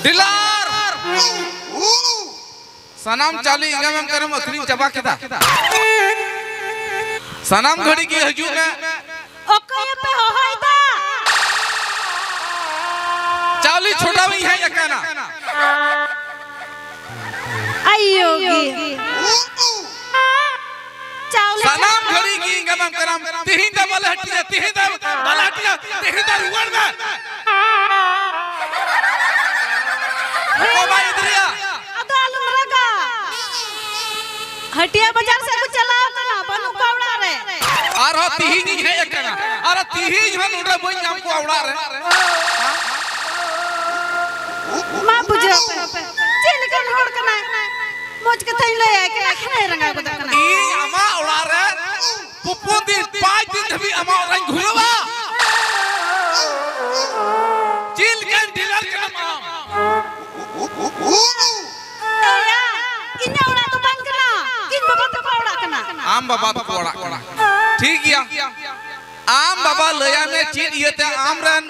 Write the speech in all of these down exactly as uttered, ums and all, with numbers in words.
Dealer! ᱥᱟᱱᱟᱢ ᱪᱟᱣᱞᱮ ᱮᱸᱜᱟᱢᱮᱢ ᱠᱟᱱᱟᱢ ᱟᱹᱠᱷᱨᱤᱧ ᱪᱟᱵᱟ ᱠᱮᱫᱟ᱾ ᱥᱟᱱᱟᱢ ᱜᱷᱟᱹᱲᱤ ᱜᱮ ᱦᱤᱡᱩᱜ ᱢᱮ᱾ ᱚᱠᱚᱭ ᱯᱮ ᱦᱚᱦᱚᱭᱮᱫᱟ? ᱪᱟᱣᱞᱮ ᱪᱷᱚᱰᱟᱣᱤᱧ ᱦᱮᱡ ᱟᱠᱟᱱᱟ᱾ ᱟᱭᱳ ᱜᱮ᱾ ᱪᱟᱣᱞᱮ ᱥᱟᱱᱟᱢ ᱜᱷᱟᱹᱲᱤ ᱜᱮ ᱮᱸᱜᱟᱢᱮᱢ ᱠᱟᱱᱟᱢ᱾ ᱛᱤᱦᱤᱧ ᱫᱚ ᱵᱟᱞᱮ ᱦᱟᱹᱴᱤᱧᱟ, ᱛᱤᱦᱤᱧ ᱫᱚ ᱵᱟᱞᱮ ᱦᱟᱹᱴᱤᱧᱟ, ᱛᱤᱦᱤᱧ ᱫᱚ ᱨᱩᱣᱟᱹᱲ ᱢᱮ᱾ ᱚᱠᱚᱭ ᱵᱟᱭ ᱤᱫᱤᱭᱟ? ᱟᱫᱚ ᱟᱞᱚᱢ ᱨᱟᱜᱟ᱾ ᱦᱟᱹᱴᱤᱭᱟᱹ ᱵᱟᱡᱟᱨ ᱥᱮᱫ ᱠᱚ ᱪᱟᱞᱟᱣ ᱠᱟᱱᱟ, ᱵᱟᱹᱱᱩᱜ ᱠᱚᱣᱟ ᱚᱲᱟᱜ ᱨᱮ᱾ ᱟᱨᱦᱚᱸ ᱛᱤᱦᱤᱧ ᱤᱧ ᱦᱮᱡ ᱟᱠᱟᱱᱟ, ᱟᱨ ᱛᱤᱦᱤᱧ ᱦᱚᱸ ᱱᱚᱰᱮ ᱵᱟᱹᱧ ᱧᱟᱢ ᱠᱚᱣᱟ ᱚᱲᱟᱜ ᱨᱮ᱾ ᱢᱟ ᱵᱩᱡᱷᱟᱹᱣ ᱯᱮ, ᱪᱮᱫ ᱞᱮᱠᱟᱱ ᱦᱚᱲ ᱠᱟᱱᱟᱭ? ᱢᱚᱡᱽ ᱠᱟᱛᱷᱟᱧ ᱞᱟᱹᱭᱟᱭ ᱠᱟᱱᱟ, ᱦᱟᱱᱮ ᱨᱟᱸᱜᱟᱣ ᱜᱚᱫᱚᱜ ᱠᱟᱱᱟ᱾ ᱤᱧ ᱟᱢᱟᱜ ᱚᱲᱟᱜ ᱨᱮ ᱯᱩᱯᱩᱱ ᱫᱤᱱ ᱯᱟᱸᱪ ᱫᱤᱱ ᱫᱷᱟᱹᱵᱤᱡ ᱟᱢᱟᱜ ᱚᱲᱟᱜ ᱤᱧ ᱜᱷᱩᱨᱟᱹᱣᱟ᱾ ᱪᱮᱫ ᱞᱮᱠᱟᱱ ᱰᱤᱞᱟᱨ ᱠᱟᱱᱟᱢ ᱟᱢ? ᱮᱭᱟ, ᱤᱧᱟᱹᱜ ᱚᱲᱟᱜ ᱫᱚ ᱵᱟᱝ ᱠᱟᱱᱟ, ᱤᱧ ᱵᱟᱵᱟ ᱛᱟᱠᱚ ᱚᱲᱟᱜ ᱠᱟᱱᱟ᱾ ᱟᱢ ᱵᱟᱵᱟ ᱛᱟᱠᱚ ᱚᱲᱟᱜ ᱠᱟᱱᱟ, ᱴᱷᱤᱠ ᱜᱮᱭᱟ᱾ ᱟᱢ ᱵᱟᱵᱟ ᱞᱟᱹᱭᱟᱭ ᱢᱮ ᱪᱮᱫ ᱤᱭᱟᱹᱛᱮ ᱟᱢᱨᱮᱱ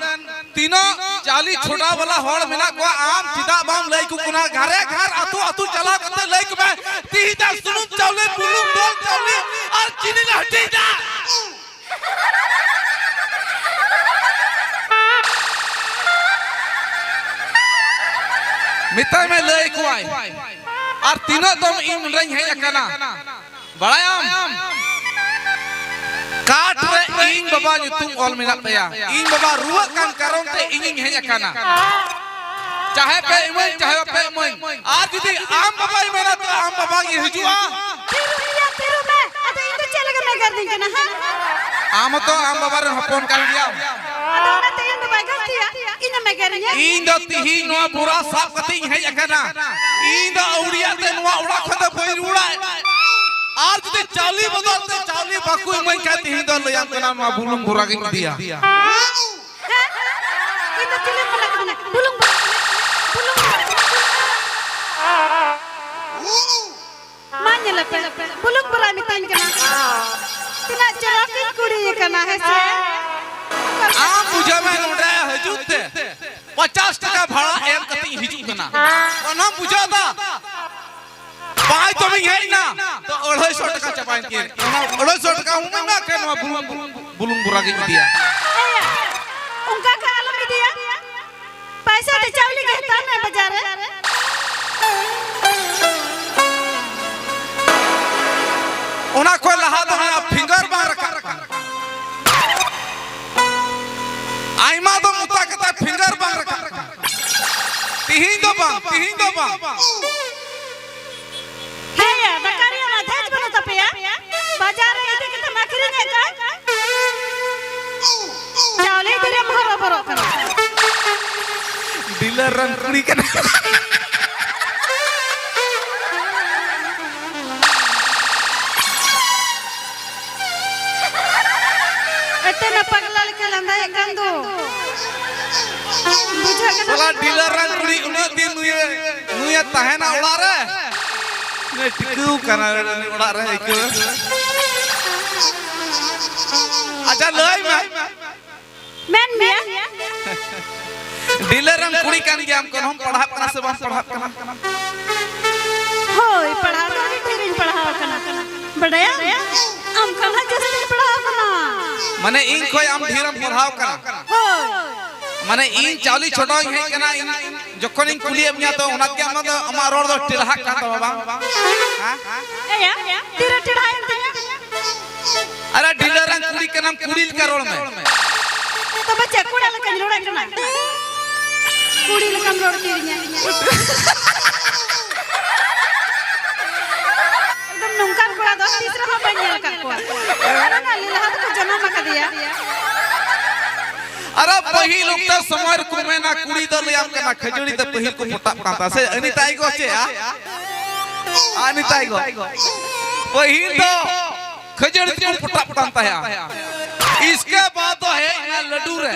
ᱛᱤᱱᱟᱹᱜ ᱪᱟᱣᱞᱮ ᱪᱷᱚᱰᱟ ᱵᱟᱞᱟ ᱦᱚᱲ ᱢᱮᱱᱟᱜ ᱠᱚᱣᱟ, ᱟᱢ ᱪᱮᱫᱟᱜ ᱵᱟᱢ ᱞᱟᱹᱭ ᱟᱠᱚ ᱠᱟᱱᱟ? ᱜᱷᱟᱨᱮ ᱜᱷᱟᱨ, ᱟᱹᱛᱩ ᱟᱹᱛᱩ ᱪᱟᱞᱟᱣ ᱠᱟᱛᱮ ᱞᱟᱹᱭ ᱠᱚᱢᱮ, ᱛᱤᱦᱤᱧ ᱫᱚ ᱥᱩᱱᱩᱢ ᱪᱟᱣᱞᱮ, ᱵᱩᱞᱩᱝ, ᱵᱩᱞᱩᱝ ᱪᱟᱣᱞᱮ ᱟᱨ ᱪᱤᱱᱤ ᱞᱮ ᱦᱟᱹᱴᱤᱧ ᱮᱫᱟ᱾ ᱢᱮᱛᱟᱭ ᱢᱮ ᱞᱟᱹᱭ ᱟᱠᱚᱣᱟᱭ᱾ ᱟᱨ ᱛᱤᱱᱟᱹᱜ ᱫᱚᱢ ᱤᱧ ᱱᱚᱰᱮᱧ ᱦᱮᱡ ᱟᱠᱟᱱᱟ, ᱵᱟᱲᱟᱭᱟᱢ? ᱠᱟᱴ ᱨᱮ ᱤᱧ ᱵᱟᱵᱟ ᱧᱩᱛᱩᱢ ᱚᱞ ᱢᱮᱱᱟᱜ ᱛᱟᱭᱟ᱾ ᱤᱧ ᱵᱟᱵᱟ ᱨᱩᱣᱟᱹᱜ ᱠᱟᱱ ᱠᱟᱨᱚᱱ ᱛᱮ ᱤᱧᱤᱧ ᱦᱮᱡ ᱟᱠᱟᱱᱟ᱾ ᱪᱟᱦᱮ ᱯᱮ ᱤᱢᱟᱹᱧ, ᱪᱟᱦᱮ ᱵᱟᱯᱮ ᱤᱢᱟᱹᱧ, ᱟᱨ ᱡᱩᱫᱤ ᱟᱢ ᱵᱟᱵᱟᱭ ᱢᱮᱱᱟ ᱛᱚ ᱟᱢ ᱵᱟᱵᱟ ᱜᱮ ᱦᱤᱡᱩᱜᱼᱟ᱾ ᱛᱤᱨᱩ ᱤᱭᱟᱹ, ᱛᱤᱨᱩ ᱢᱮ᱾ ᱟᱫᱚ ᱤᱧ ᱫᱚ ᱪᱮᱫ ᱞᱮᱠᱟᱢ ᱮᱜᱮᱨ ᱫᱤᱧ ᱠᱟᱱᱟ, ᱦᱮᱸ? ᱟᱢ ᱦᱚᱸᱛᱚ ᱟᱢ ᱵᱟᱵᱟ ᱨᱮᱱ ᱦᱚᱯᱚᱱ ᱠᱟᱱ ᱜᱮᱭᱟᱢ᱾ ᱟᱫᱚ ᱚᱱᱟᱛᱮ ᱤᱧ ᱫᱚ ᱵᱟᱭ ᱜᱟᱹᱞᱛᱤᱭᱟ, ᱤᱧ ᱫᱚᱢ ᱮᱜᱮᱨᱤᱧᱟ? ᱤᱧ ᱫᱚ ᱛᱤᱦᱤᱧ ᱱᱚᱣᱟ ᱵᱚᱨᱟ ᱥᱟᱵ ᱠᱟᱛᱮ ᱤᱧ ᱦᱮᱡ ᱟᱠᱟᱱᱟ᱾ ᱤᱧ ᱫᱚ ᱟᱹᱣᱲᱤᱭᱟᱹ ᱛᱮ ᱱᱚᱣᱟ ᱚᱲᱟᱜ ᱠᱷᱚᱱ ᱫᱚ ᱵᱟᱹᱧ ᱨᱩᱣᱟᱹᱲᱟ᱾ ᱟᱨ ᱡᱩᱫᱤ ᱪᱟᱣᱞᱮ ᱵᱚᱫᱚᱞ ᱛᱮ ᱪᱟᱣᱞᱮ ᱵᱟᱠᱚ ᱤᱢᱟᱹᱧ ᱠᱷᱟᱱ, ᱛᱤᱦᱤᱧ ᱫᱚ ᱞᱟᱹᱭᱟᱢ ᱠᱟᱱᱟ, ᱱᱚᱣᱟ ᱵᱩᱞᱩᱝ ᱵᱚᱨᱟ ᱜᱤᱧ ᱤᱫᱤᱭᱟ᱾ ᱦᱮᱸ? ᱤᱧ ᱫᱚ ᱪᱤᱞᱤᱢ ᱢᱮᱱᱟ ᱠᱟᱫᱤᱧᱟ? ᱵᱩᱞᱩᱝ ᱵᱚᱨᱟ, ᱵᱩᱞᱩᱝ ᱵᱚᱨᱟ᱾ ᱢᱟ ᱧᱮᱞᱮᱯᱮ, ᱵᱩᱞᱩᱝ ᱵᱚᱨᱟ ᱢᱤᱛᱟᱹᱧ ᱠᱟᱱᱟ᱾ ᱛᱤᱱᱟᱹᱜ ᱪᱚᱨᱚᱠᱤᱧ ᱠᱩᱲᱤ ᱠᱟᱱᱟ, ᱦᱮᱸ ᱥᱮ? ᱟᱢ ᱵᱩᱡᱷᱟᱹᱣ ᱢᱮ, ᱱᱚᱰᱮ ᱦᱤᱡᱩᱜ ᱛᱮ ᱯᱚᱪᱟᱥ ᱴᱟᱠᱟ ᱵᱷᱟᱲᱟ ᱮᱢ ᱠᱟᱛᱮ ᱦᱤᱡᱩᱜ ᱠᱟᱱᱟ᱾ ᱚᱱᱟᱢ ᱵᱩᱡᱷᱟᱹᱣ ᱫᱟ? ᱵᱟᱭ ᱛᱚᱵᱮᱧ ᱦᱮᱡ ᱮᱱᱟ, ᱛᱚ ᱟᱹᱲᱟᱹᱭ ᱥᱚ ᱴᱟᱠᱟ ᱪᱟᱵᱟᱭᱮᱱ ᱛᱤᱧᱟ᱾ ᱚᱱᱟ ᱟᱹᱲᱟᱹᱭ ᱥᱚ ᱴᱟᱠᱟ ᱦᱚᱸ ᱢᱮᱱᱟᱜ ᱠᱷᱟᱱ ᱱᱚᱣᱟ ᱵᱩᱞᱩᱝ, ᱵᱩᱞᱩᱝ ᱵᱚᱨᱟ ᱜᱤᱧ ᱤᱫᱤᱭᱟ᱾ ᱮᱭᱟ, ᱚᱱᱠᱟ ᱠᱷᱟᱱ ᱟᱞᱚᱢ ᱤᱫᱤᱭᱟ᱾ ᱯᱟᱭᱥᱟ ᱛᱮ ᱪᱟᱣᱞᱮ ᱜᱮ ᱦᱟᱛᱟᱣ ᱢᱮ ᱵᱟᱡᱟᱨ ᱨᱮ᱾ ᱚᱱᱟ ᱠᱷᱚᱱ ᱞᱟᱦᱟ ᱫᱚ ᱦᱟᱸᱜ ᱯᱷᱤᱝᱜᱟᱨ ᱵᱟᱝ ᱨᱟᱠᱟᱵ ᱠᱟᱱᱟ᱾ ᱟᱭᱢᱟ ᱫᱚ ᱢᱚᱛᱟ ᱠᱟᱛᱮ ᱯᱷᱤᱝᱜᱟᱨ ᱵᱟᱝ ᱨᱟᱠᱟᱵ ᱠᱟᱱᱟ᱾ ᱛᱤᱦᱤᱧ ᱫᱚ ᱵᱟᱝ, ᱛᱤᱦᱤᱧ ᱫᱚ ᱵᱟᱝ᱾ ᱦᱮᱸᱭᱟ, ᱫᱟᱠᱟ ᱨᱮᱭᱟᱜ ᱢᱟ ᱫᱷᱮᱡ ᱵᱟᱹᱱᱩᱜ ᱛᱟᱯᱮᱭᱟ᱾ ᱵᱟᱡᱟᱨ ᱨᱮ ᱤᱫᱤ ᱠᱟᱛᱮᱢ ᱟᱹᱠᱷᱨᱤᱧᱮᱫ ᱠᱟᱱ᱾ ᱪᱟᱣᱞᱮ ᱤᱫᱤ ᱨᱮᱢ ᱦᱚᱨᱚᱵᱚᱨᱚᱜ ᱠᱟᱱᱟ᱾ ᱰᱤᱞᱟᱨ ᱨᱮᱱ ᱠᱩᱲᱤ ᱠᱟᱱᱟ᱾ ᱮᱛᱮ ᱱᱟ ᱯᱟᱜᱽᱞᱟ ᱞᱮᱠᱟ ᱞᱟᱸᱫᱟᱭᱮᱫ ᱠᱟᱱ ᱫᱚ᱾ ᱵᱩᱡᱷᱟᱹᱜ ᱠᱟᱱᱟ᱾ ᱥᱟᱞᱟ ᱰᱤᱞᱟᱨ ᱨᱮᱱ ᱠᱩᱲᱤ ᱩᱱᱟᱹᱜ ᱫᱤᱱ ᱱᱩᱭᱮ, ᱱᱩᱭᱮ ᱛᱟᱦᱮᱱᱟ ᱚᱲᱟᱜ ᱨᱮ? ᱱᱩᱭ ᱴᱤᱠᱟᱹᱣ ᱠᱟᱱᱟ ᱩᱱᱤ ᱚᱲᱟᱜ ᱨᱮ ᱟᱹᱭᱠᱟᱹᱣ᱾ ᱟᱪᱪᱷᱟ, ᱞᱟᱹᱭ ᱢᱮ᱾ ᱢᱮᱱ ᱢᱮᱭᱟ᱾ ᱰᱤᱞᱟᱨ ᱨᱮᱱ ᱠᱩᱲᱤ ᱠᱟᱱ ᱜᱮᱭᱟᱢ, ᱠᱚᱱᱦᱚᱢ ᱯᱟᱲᱦᱟᱜ ᱠᱟᱱᱟ ᱥᱮ ᱵᱟᱢ ᱯᱟᱲᱦᱟᱜ ᱠᱟᱱᱟ? ᱦᱳᱭ, ᱯᱟᱲᱦᱟᱣ ᱫᱚ ᱟᱹᱰᱤ ᱰᱷᱮᱨᱤᱧ ᱯᱟᱲᱦᱟᱣ ᱠᱟᱱᱟ᱾ ᱵᱟᱰᱟᱭᱟ? ᱟᱢ ᱠᱷᱚᱱ ᱦᱚᱸ ᱡᱟᱹᱥᱛᱤᱧ ᱯᱟᱲᱦᱟᱣ ᱠᱟᱱᱟ᱾ ᱢᱟᱱᱮ ᱤᱧ ᱠᱷᱚᱱ ᱟᱢ ᱰᱷᱮᱨᱮᱢ ᱯᱟᱲᱦᱟᱣ ᱠᱟᱱᱟ? ᱦᱳᱭ᱾ ᱢᱟᱱᱮ ᱤᱧ ᱪᱟᱣᱞᱮ ᱪᱷᱚᱰᱟᱣᱤᱧ ᱦᱮᱡ ᱠᱟᱱᱟ, ᱤᱧ ᱡᱚᱠᱷᱚᱱᱤᱧ ᱠᱩᱞᱤᱭᱮᱫ ᱢᱮᱭᱟ ᱛᱚ ᱚᱱᱟ ᱛᱮᱜᱮ ᱟᱢᱟᱜ ᱫᱚ, ᱟᱢᱟᱜ ᱨᱚᱲ ᱫᱚ ᱴᱮᱲᱦᱟᱜ ᱠᱟᱱ ᱛᱟᱢᱟ ᱵᱟᱝ? ᱦᱮᱸ? ᱮᱭᱟ, ᱛᱤᱨᱮ ᱴᱮᱲᱦᱟᱭᱮᱱ ᱛᱤᱧᱟ? ᱟᱨᱮ ᱰᱤᱞᱟᱨ ᱨᱮᱱ ᱠᱩᱲᱤ ᱠᱟᱱᱟᱢ, ᱠᱩᱲᱤ ᱞᱮᱠᱟ ᱨᱚᱲ ᱢᱮ᱾ ᱛᱚᱵᱮ ᱪᱮᱫ ᱠᱚᱲᱟ ᱞᱮᱠᱟᱧ ᱨᱚᱲᱮᱫ ᱠᱟᱱᱟ? ᱠᱩᱲᱤ ᱞᱮᱠᱟᱢ ᱨᱚᱲ ᱠᱤᱫᱤᱧᱟ᱾ ᱮᱠᱫᱚᱢ ᱱᱚᱝᱠᱟᱱ ᱠᱚᱲᱟ ᱫᱚ ᱛᱤᱥ ᱨᱮᱦᱚᱸ ᱵᱟᱹᱧ ᱧᱮᱞ ᱟᱠᱟᱫ ᱠᱚᱣᱟ᱾ ᱟᱨ ᱚᱱᱟ ᱞᱤᱞᱟ ᱫᱚᱠᱚ ᱡᱚᱱᱚᱢ ᱟᱠᱟᱫᱮᱭᱟ᱾ ᱟᱨᱮ ᱯᱟᱹᱦᱤᱞ ᱚᱠᱛᱮ ᱥᱚᱢᱚᱭ ᱨᱮᱠᱚ ᱢᱮᱱᱟ ᱠᱩᱲᱤ ᱫᱚ ᱞᱟᱹᱭᱟᱢ ᱠᱟᱱᱟ ᱠᱷᱟᱹᱡᱟᱹᱲᱤ ᱛᱮ ᱯᱟᱹᱦᱤᱞ ᱠᱚ ᱯᱚᱴᱟᱜ ᱠᱟᱱ ᱛᱟᱦᱮᱸ᱾ ᱥᱮ ᱟᱹᱱᱤ ᱛᱟᱭ ᱜᱚ ᱪᱮᱫ ᱟ? ᱟᱹᱱᱤ ᱛᱟᱭ ᱜᱚ᱾ ᱯᱟᱹᱦᱤᱞ ᱫᱚ ᱠᱷᱟᱹᱡᱟᱹᱲᱤ ᱛᱮᱠᱚ ᱯᱚᱴᱟᱜ ᱠᱟᱱ ᱛᱟᱦᱮᱸᱜᱼᱟ᱾ ᱤᱥᱠᱮ ᱵᱟᱫ ᱫᱚ ᱦᱮᱡ ᱮᱱᱟ ᱞᱟᱹᱰᱩ ᱨᱮ᱾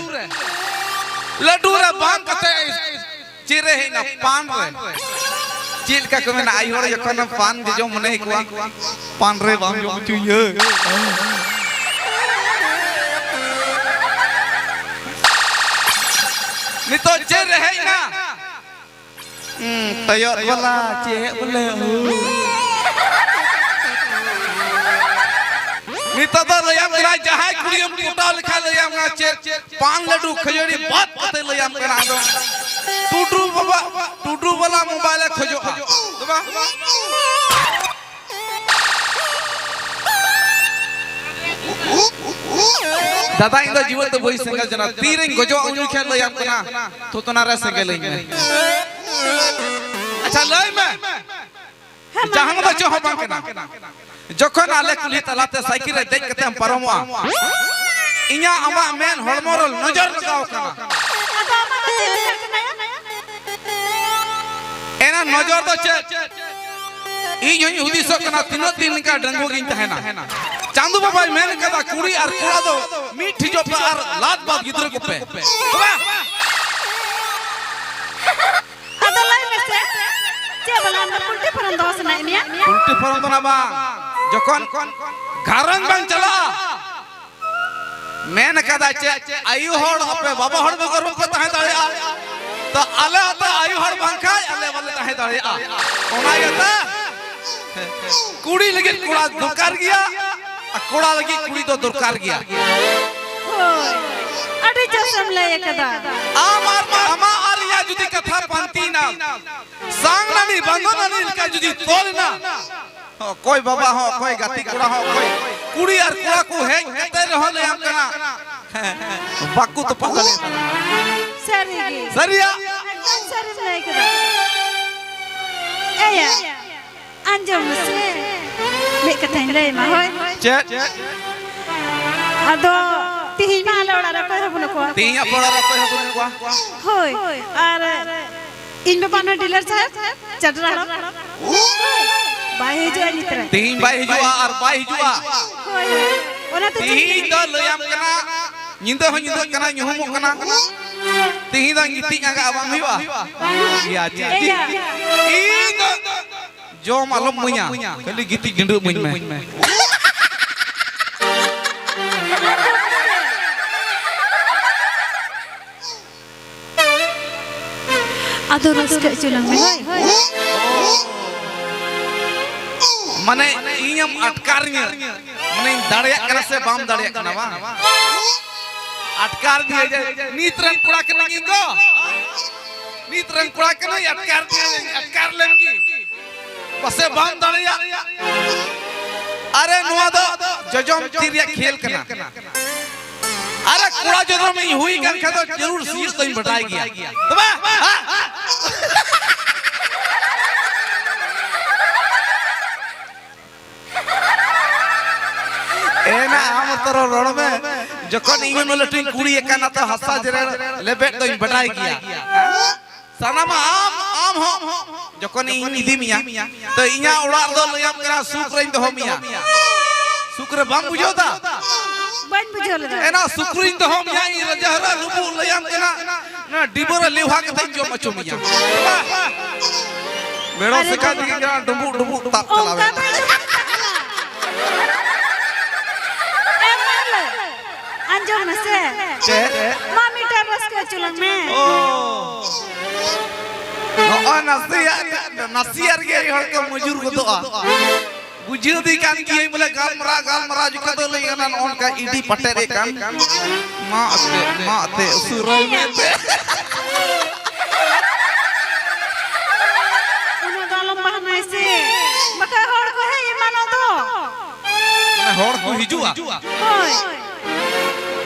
ᱞᱟᱹᱰᱩ ᱨᱮ ᱵᱟᱝ ᱠᱟᱛᱮ ᱪᱮᱫ ᱨᱮ ᱦᱮᱡ ᱮᱱᱟ? ᱯᱟᱱ ᱨᱮ᱾ ᱪᱮᱫ ᱞᱮᱠᱟ ᱠᱚ ᱢᱮᱱᱟ, ᱟᱭᱳ ᱦᱚᱲ ᱡᱚᱠᱷᱚᱱ ᱯᱟᱱ ᱡᱚᱡᱚᱢ ᱢᱚᱱᱮ ᱦᱩᱭ ᱠᱚᱣᱟ, ᱯᱟᱱ ᱨᱮ ᱵᱟᱢ ᱡᱚᱢ ᱦᱚᱪᱚᱧᱟ᱾ ᱱᱤᱛᱚᱜ ᱪᱮᱫ ᱨᱮ ᱦᱮᱡ ᱮᱱᱟ? ᱠᱚᱭᱚᱜ ᱵᱟᱞᱟ ᱪᱮᱫ ᱵᱚᱞᱮ ᱦᱩ᱾ ᱱᱤᱛᱚᱜ ᱫᱚ ᱞᱟᱹᱭᱟᱢ ᱠᱟᱱᱟ, ᱡᱟᱦᱟᱸᱭ ᱠᱩᱲᱤᱭᱮᱢ ᱯᱚᱴᱟᱣ ᱞᱮᱠᱷᱟᱱ ᱞᱟᱹᱭᱟᱢ ᱠᱟᱱᱟ ᱪᱮᱫ, ᱯᱟᱱ ᱞᱟᱹᱰᱩ ᱠᱷᱟᱹᱡᱟᱹᱲᱤ ᱵᱟᱫ ᱠᱟᱛᱮ ᱞᱟᱹᱭᱟᱢ ᱠᱟᱱᱟ, ᱟᱫᱚ ᱴᱩᱰᱩ ᱵᱟᱵᱟ, ᱴᱩᱰᱩ ᱵᱟᱞᱟ ᱢᱳᱵᱟᱭᱤᱞᱮ ᱠᱷᱚᱡᱚᱜᱼᱟ᱾ ᱫᱚ ᱵᱟᱝ? ᱫᱟᱫᱟ, ᱤᱧ ᱫᱚ ᱡᱤᱣᱮᱫ ᱫᱚ ᱵᱟᱹᱧ ᱥᱮᱸᱜᱮᱞ ᱡᱚᱱᱟ᱾ ᱛᱤᱨᱮᱧ ᱜᱚᱡᱚᱜ, ᱩᱱ ᱡᱚᱠᱷᱮᱡ ᱞᱟᱹᱭᱟᱢ ᱠᱟᱱᱟ, ᱛᱷᱩᱛᱱᱟ ᱨᱮ ᱥᱮᱸᱜᱮᱞ ᱟᱹᱧ ᱢᱮ᱾ ᱟᱪᱪᱷᱟ, ᱞᱟᱹᱭ ᱢᱮ᱾ ᱦᱮᱸ, ᱢᱟ᱾ ᱡᱟᱦᱟᱱ ᱫᱚ ᱪᱮᱫ ᱦᱚᱸ ᱵᱟᱝ ᱠᱟᱱᱟ᱾ ᱡᱚᱠᱷᱚᱱ ᱟᱞᱮ ᱠᱩᱞᱦᱤ ᱛᱟᱞᱟᱛᱮ ᱥᱟᱭᱠᱮᱞ ᱨᱮ ᱫᱮᱡ ᱠᱟᱛᱮᱢ ᱯᱟᱨᱚᱢᱚᱜᱼᱟ, ᱤᱧᱟᱹᱜ ᱟᱢᱟᱜ ᱢᱮᱫ ᱦᱚᱲᱢᱚ ᱨᱮ ᱱᱚᱡᱚᱨ ᱞᱟᱜᱟᱣ ᱠᱟᱱᱟ᱾ ᱟᱫᱚ ᱟᱢᱟᱜ ᱫᱚ ᱪᱮᱫ ᱞᱮᱠᱟ ᱠᱟᱱᱟ? ᱮᱱᱟ ᱱᱚᱡᱚᱨ ᱫᱚ ᱪᱮᱫ? ᱤᱧ ᱦᱚᱧ ᱦᱩᱫᱤᱥᱚᱜ ᱠᱟᱱᱟ, ᱛᱤᱱᱟᱹᱜ ᱫᱤᱱ ᱞᱮᱠᱟ ᱰᱟᱺᱜᱩᱣᱟᱹ ᱜᱤᱧ ᱛᱟᱦᱮᱱᱟ᱾ ᱪᱟᱸᱫᱩ ᱵᱟᱵᱟᱭ ᱢᱮᱱ ᱠᱟᱫᱟ, ᱠᱩᱲᱤ ᱟᱨ ᱠᱚᱲᱟ ᱫᱚ ᱢᱤᱫ ᱴᱷᱤᱡᱚᱜ ᱯᱮ ᱟᱨ ᱞᱟᱫ ᱵᱟᱫ ᱜᱤᱫᱽᱨᱟᱹ ᱠᱚᱯᱮ᱾ ᱵᱟᱵᱟ! ᱟᱫᱚ ᱞᱟᱹᱭ ᱢᱮᱥᱮ, ᱪᱮᱫ ᱵᱚᱞᱮ ᱟᱢ ᱫᱚ ᱯᱳᱞᱴᱨᱤ ᱯᱷᱟᱨᱢ ᱫᱚᱦᱚ ᱥᱟᱱᱟᱭᱮᱫ ᱢᱮᱭᱟ? ᱯᱳᱞᱴᱨᱤ ᱯᱷᱟᱨᱢ ᱫᱚ ᱱᱟ ᱵᱟᱝ, ᱡᱚᱠᱷᱚᱱ ᱜᱷᱟᱨᱚᱸᱡᱽ ᱵᱟᱝ ᱪᱟᱞᱟᱜᱼᱟ, ᱢᱮᱱ ᱠᱟᱫᱟ ᱪᱮᱫ, ᱟᱭᱩ ᱦᱚᱲ ᱦᱚᱯᱮ ᱵᱟᱵᱟ ᱦᱚᱲ ᱵᱮᱜᱚᱨ ᱵᱟᱯᱮ ᱛᱟᱦᱮᱸ ᱫᱟᱲᱮᱭᱟᱜᱼᱟ, ᱛᱚ ᱟᱞᱮ ᱦᱚᱸᱛᱚ ᱟᱭᱩ ᱦᱚᱲ ᱵᱟᱝᱠᱷᱟᱡ ᱟᱞᱮ ᱵᱟᱞᱮ ᱛᱟᱦᱮᱸ ᱫᱟᱲᱮᱭᱟᱜᱼᱟ᱾ ᱚᱱᱟ ᱤᱭᱟᱹᱛᱮ ᱠᱩᱲᱤ ᱞᱟᱹᱜᱤᱫ ᱠᱚᱲᱟ ᱫᱚᱨᱠᱟᱨ ᱜᱮᱭᱟ, ᱟᱨ ᱠᱚᱲᱟ ᱞᱟᱹᱜᱤᱫ ᱠᱩᱲᱤ ᱫᱚ ᱫᱚᱨᱠᱟᱨ ᱜᱮᱭᱟ᱾ ᱦᱳᱭ, ᱟᱹᱰᱤ ᱡᱚᱥᱮᱢ ᱞᱟᱹᱭ ᱟᱠᱟᱫᱟ᱾ ᱟᱢ ᱟᱨ ᱟᱢᱟᱜ ᱟᱨ ᱤᱧᱟᱹᱜ ᱡᱩᱫᱤ ᱠᱟᱛᱷᱟ ᱯᱟᱱᱛᱤᱭᱮᱱᱟ, ᱥᱟᱝ ᱱᱟᱹᱲᱤ ᱵᱟᱸᱫᱚ ᱱᱟᱹᱲᱤ ᱞᱮᱠᱟ ᱡᱩᱫᱤ ᱛᱚᱞ ᱮᱱᱟ, ᱚᱠᱚᱭ ᱵᱟᱵᱟ ᱦᱚᱸ, ᱚᱠᱚᱭ ᱜᱟᱛᱮ ᱠᱚᱲᱟ ᱦᱚᱸ, ᱚᱠᱚᱭ ᱠᱩᱲᱤ ᱟᱨ ᱠᱚᱲᱟ ᱠᱚ ᱦᱮᱡ ᱠᱟᱛᱮ ᱨᱮᱦᱚᱸ ᱞᱟᱹᱭᱟᱢ ᱠᱟᱱᱟ, ᱵᱟᱠᱚ ᱛᱚᱯᱟᱜ ᱫᱟᱲᱮᱭᱟᱜ ᱠᱟᱱᱟ᱾ ᱥᱟᱹᱨᱤ ᱜᱮ᱾ ᱥᱟᱹᱨᱤᱭᱟ? ᱮᱠᱫᱚᱢ ᱥᱟᱹᱨᱤᱢ ᱞᱟᱹᱭ ᱠᱮᱫᱟ᱾ ᱮᱭᱟ, ᱟᱸᱡᱚᱢ ᱢᱮᱥᱮ, ᱢᱤᱫ ᱠᱟᱛᱷᱟᱧ ᱞᱟᱹᱭ ᱟᱢᱟ, ᱦᱳᱭ? ᱪᱮᱫ? ᱟᱫᱚ ᱛᱤᱦᱤᱧ ᱢᱟ ᱟᱞᱮ ᱚᱲᱟᱜ ᱨᱮ ᱚᱠᱚᱭ ᱦᱚᱸ ᱵᱟᱹᱱᱩᱜ ᱠᱚᱣᱟ᱾ ᱛᱤᱦᱤᱧ ᱟᱯᱮ ᱚᱲᱟᱜ ᱨᱮ ᱚᱠᱚᱭ ᱦᱚᱸ ᱵᱟᱹᱱᱩᱜ ᱠᱚᱣᱟ? ᱦᱳᱭ, ᱟᱨ ᱤᱧ ᱵᱟᱵᱟ ᱱᱚᱰᱮ ᱰᱤᱞᱟᱨ ᱥᱟᱦᱮᱵ ᱪᱟᱰᱨᱟ ᱦᱚᱲ᱾ ᱵᱟᱭ ᱦᱤᱡᱩᱜᱼᱟ ᱱᱤᱛ ᱨᱮ᱾ ᱛᱤᱦᱤᱧ ᱵᱟᱭ ᱦᱤᱡᱩᱜᱼᱟ ᱟᱨ ᱵᱟᱭ ᱦᱤᱡᱩᱜᱼᱟ᱾ ᱦᱳᱭ, ᱦᱳᱭ᱾ ᱚᱱᱟᱛᱮ ᱛᱤᱦᱤᱧ ᱫᱚ ᱞᱟᱹᱭᱟᱢ ᱠᱟᱱᱟ, ᱧᱤᱫᱟᱹ ᱦᱚᱸ ᱧᱤᱫᱟᱹᱜ ᱠᱟᱱᱟ, ᱧᱩᱦᱩᱢᱚᱜ ᱠᱟᱱᱟ᱾ ᱛᱤᱦᱤᱧ ᱫᱚ ᱜᱤᱛᱤᱡ ᱟᱸᱜᱟ ᱵᱟᱝ ᱦᱩᱭᱩᱜᱼᱟ? ᱤᱭᱟ, ᱪᱮᱫ? ᱮᱭᱟ᱾ ᱤᱧ ᱫᱚ ᱡᱚᱢ ᱟᱞᱚᱢ ᱤᱢᱟᱹᱧᱟ, ᱠᱷᱟᱹᱞᱤ ᱜᱤᱛᱤᱡ ᱰᱤᱸᱰᱨᱟᱹᱜ ᱤᱢᱟᱹᱧ ᱢᱮ᱾ ᱟᱫᱚ ᱨᱟᱹᱥᱠᱟᱹ ᱦᱚᱪᱚ ᱞᱟᱝ ᱢᱮ᱾ ᱢᱟᱱᱮ ᱤᱧᱮᱢ ᱟᱴᱠᱟᱨᱤᱧᱟ, ᱢᱟᱱᱮᱧ ᱫᱟᱲᱮᱭᱟᱜ ᱠᱟᱱᱟ ᱥᱮ ᱵᱟᱢ ᱫᱟᱲᱮᱭᱟᱜ ᱠᱟᱱᱟ ᱵᱟᱝ? ᱟᱴᱠᱟᱨ ᱫᱤᱭᱟᱹ ᱡᱮ ᱱᱤᱛ ᱨᱮᱱ ᱠᱚᱲᱟ ᱠᱟᱹᱱᱟᱹᱧ ᱤᱧ ᱫᱚ, ᱱᱤᱛ ᱨᱮᱱ ᱠᱚᱲᱟ ᱠᱟᱹᱱᱟᱹᱧ, ᱟᱴᱠᱟᱨ ᱫᱤᱭᱟᱹ, ᱟᱴᱠᱟᱨ ᱞᱮᱢ ᱜᱮ᱾ ᱯᱟᱥᱮ ᱵᱟᱢ ᱫᱟᱲᱮᱭᱟᱜ᱾ ᱟᱨᱮ, ᱱᱚᱣᱟ ᱫᱚ ᱡᱚᱡᱚᱢ ᱛᱤ ᱨᱮᱭᱟᱜ ᱠᱷᱮᱞ ᱠᱟᱱᱟ᱾ ᱟᱨᱮ, ᱠᱚᱲᱟ ᱡᱚᱡᱚᱢ ᱤᱧ ᱦᱩᱭ ᱠᱟᱱ ᱠᱷᱟᱱ ᱫᱚ ᱡᱟᱹᱨᱩᱲ ᱥᱤᱭᱳᱜ ᱫᱚᱧ ᱵᱟᱰᱟᱭ ᱜᱮᱭᱟ᱾ ᱛᱚᱵᱮ, ᱦᱟ? ᱮᱱᱟ ᱟᱢ ᱛᱚᱨᱚ ᱨᱚᱲ ᱢᱮ᱾ ᱡᱚᱠᱷᱚᱱ ᱤᱧ ᱩᱱᱟᱹᱜ ᱞᱟᱹᱴᱩᱧ ᱠᱩᱲᱤ ᱟᱠᱟᱱᱟ, ᱛᱚ ᱦᱟᱥᱟ ᱡᱮᱨᱮᱲ ᱞᱮᱵᱮᱫ ᱫᱚᱧ ᱵᱟᱰᱟᱭ ᱜᱮᱭᱟ᱾ ᱥᱟᱱᱟᱢᱟᱜ ᱟᱢ, ᱟᱢ ᱦᱚᱸ᱾ ᱡᱚᱠᱷᱚᱱ ᱤᱧ ᱤᱫᱤ ᱢᱮᱭᱟ, ᱛᱚ ᱤᱧᱟᱹᱜ ᱚᱲᱟᱜ ᱨᱮᱫᱚ ᱞᱟᱹᱭᱟᱢ ᱠᱟᱱᱟ, ᱥᱩᱠ ᱨᱮᱧ ᱫᱚᱦᱚ ᱢᱮᱭᱟ᱾ ᱥᱩᱠ ᱨᱮ ᱵᱟᱢ ᱵᱩᱡᱷᱟᱹᱣ ᱫᱟ? ᱵᱟᱹᱧ ᱵᱩᱡᱷᱟᱹᱣ ᱞᱮᱫᱟ᱾ ᱮᱱᱟ ᱥᱩᱠ ᱨᱤᱧ ᱫᱚᱦᱚ ᱢᱮᱭᱟ, ᱤᱧ ᱨᱟᱡᱟ ᱦᱟᱨᱟ ᱞᱩᱵᱩᱜ ᱞᱟᱹᱭᱟᱢ ᱠᱟᱱᱟ, ᱱᱚᱣᱟ ᱰᱤᱵᱟᱹ ᱨᱮ ᱞᱮᱣᱦᱟ ᱠᱟᱛᱮᱧ ᱡᱚᱢ ᱦᱚᱪᱚ ᱢᱮᱭᱟ᱾ ᱵᱮᱲᱚ ᱟᱨᱮ ᱥᱮᱠᱟ ᱵᱟᱵᱟ᱾ ᱛᱮᱜᱮ ᱠᱟᱱᱟ, ᱰᱩᱸᱵᱩᱜ ᱰᱩᱸᱵᱩᱜ ᱛᱟᱵ ᱪᱟᱞᱟᱣ ᱚᱱᱠᱟ ᱮᱱ᱾ ᱵᱟᱹᱧ ᱮ ᱢᱟᱹᱭᱞᱟᱹ, ᱟᱸᱡᱚᱢ ᱢᱮᱥᱮ᱾ ᱪᱮᱫ? ᱢᱟ ᱢᱤᱫᱴᱟᱝ ᱨᱟᱹᱥᱠᱟᱹ ᱦᱚᱪᱚ ᱞᱟᱝ ᱢᱮ᱾ ᱚ᱾ ᱱᱚᱜᱼᱚᱭ ᱱᱟᱥᱮᱭᱟᱜ, ᱱᱟᱥᱮᱭᱟᱜ ᱨᱮᱜᱮ ᱟᱹᱰᱤ ᱦᱚᱲ ᱠᱚ ᱢᱩᱡᱩᱨ ᱜᱚᱫᱚᱜᱼᱟ᱾ ᱵᱩᱡᱷᱟᱹᱣ ᱫᱤ ᱠᱟᱱ ᱜᱤᱭᱟᱹᱧ ᱵᱚᱞᱮ ᱜᱟᱞᱢᱟᱨᱟᱣ, ᱜᱟᱞᱢᱟᱨᱟᱣ ᱡᱚᱠᱷᱚᱱ ᱫᱚ ᱞᱟᱹᱭ ᱠᱟᱱᱟ ᱱᱚᱜᱼᱚ ᱱᱚᱝᱠᱟ ᱤᱰᱤ ᱯᱟᱴᱮᱫ ᱮ ᱠᱟᱱ᱾ ᱢᱟ ᱟᱛᱮ, ᱢᱟ ᱟᱛᱮ, ᱩᱥᱩᱨᱟᱭ ᱢᱮ ᱟᱛᱮ᱾ ᱩᱱᱟᱹᱜ ᱫᱚ ᱟᱞᱚᱢ ᱵᱟᱦᱱᱟᱭ ᱥᱮ, ᱵᱟᱠᱷᱟᱡ ᱦᱚᱲ ᱠᱚ ᱦᱮᱡ ᱮᱢᱟᱱᱚᱜ ᱫᱚ᱾ ᱢᱟᱱᱮ ᱦᱚᱲ ᱠᱚ ᱦᱤᱡᱩᱜᱼᱟ? ᱦᱳᱭ᱾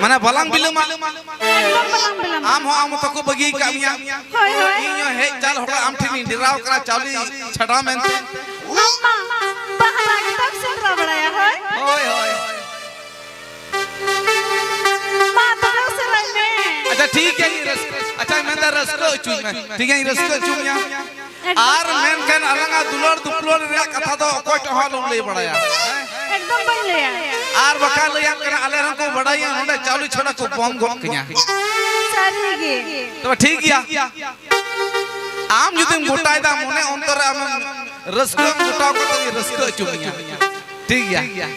ᱢᱟᱱᱮ ᱵᱟᱞᱟᱝ ᱵᱤᱞᱚᱢᱟ᱾ ᱮᱠᱫᱚᱢ ᱵᱟᱞᱟᱝ ᱵᱤᱞᱚᱢᱟ᱾ ᱟᱢ ᱦᱚᱸ ᱟᱢ ᱛᱟᱠᱚ ᱵᱟᱹᱜᱤ ᱠᱟᱜ ᱢᱮᱭᱟ᱾ ᱦᱳᱭ, ᱦᱳᱭ᱾ ᱤᱧ ᱦᱚᱸ ᱦᱮᱡ ᱪᱟᱞ ᱦᱚᱲ ᱟᱢ ᱴᱷᱮᱱ ᱤᱧ ᱰᱮᱨᱟᱣ ᱠᱟᱱᱟ ᱪᱟᱣᱞᱮ ᱪᱷᱟᱰᱟᱣ ᱢᱮᱱᱛᱮ᱾ ᱟᱢ ᱢᱟ ᱵᱟᱦᱨᱟ ᱜᱮᱛᱟᱢ ᱥᱮᱸᱫᱽᱨᱟ ᱵᱟᱲᱟᱭᱟ, ᱦᱳᱭ? ᱦᱳᱭ, ᱦᱳᱭ᱾ ᱢᱟ ᱛᱚᱵᱮ ᱩᱥᱟᱹᱨᱟᱭ ᱢᱮ᱾ ᱟᱪᱪᱷᱟ, ᱴᱷᱤᱠ ᱜᱮᱭᱟ, ᱤᱧ ᱨᱟᱹᱥ-, ᱟᱪᱪᱷᱟ, ᱤᱧ ᱢᱮᱱᱫᱟ ᱨᱟᱹᱥᱠᱟᱹ ᱦᱚᱪᱚᱧ ᱢᱮ᱾ ᱴᱷᱤᱠ ᱜᱮᱭᱟ, ᱤᱧ ᱨᱟᱹᱥᱠᱟᱹ ᱦᱚᱪᱚ ᱢᱮᱭᱟ᱾ ᱮᱠᱫᱚᱢ᱾ ᱟᱨ ᱢᱮᱱᱠᱷᱟᱱ ᱟᱞᱟᱝᱟᱜ ᱫᱩᱞᱟᱹᱲ ᱫᱩᱯᱞᱟᱹᱲ ᱨᱮᱭᱟᱜ ᱠᱟᱛᱷᱟ ᱫᱚ ᱚᱠᱚᱭ ᱴᱷᱮᱱ ᱦᱚᱸ ᱟᱞᱚᱢ ᱞᱟᱹᱭ ᱵᱟᱲᱟᱭᱟ᱾ ᱮᱠᱫᱚᱢ ᱵᱟᱹᱧ ᱞᱟᱹᱭᱟ᱾ ᱟᱨ ᱵᱟᱠᱷᱟᱱ ᱞᱟᱹᱭᱟᱢ ᱠᱟᱱᱟ, ᱟᱞᱮ ᱨᱮᱱ ᱠᱚ ᱵᱟᱰᱟᱭᱟ, ᱱᱚᱰᱮ ᱪᱟᱣᱞᱮ ᱪᱷᱟᱰᱟ ᱠᱚ ᱵᱚᱱᱫ ᱜᱚᱫ ᱠᱟᱹᱧᱟ᱾ ᱥᱟᱹᱨᱤ ᱜᱮ᱾ ᱛᱚᱵᱮ ᱴᱷᱤᱠ ᱜᱮᱭᱟ᱾ ᱟᱢ ᱡᱩᱫᱤᱢ ᱜᱚᱴᱟᱭᱮᱫᱟ, ᱢᱚᱱᱮ ᱚᱱᱛᱚᱨ ᱨᱮ ᱟᱢᱮᱢ ᱨᱟᱹᱥᱠᱟᱹ ᱜᱚᱴᱟᱣ ᱠᱟᱛᱮ ᱜᱮ ᱨᱟᱹᱥᱠᱟᱹ ᱦᱚᱪᱚ ᱢᱮᱭᱟ᱾ ᱴᱷᱤᱠ ᱜᱮᱭᱟ᱾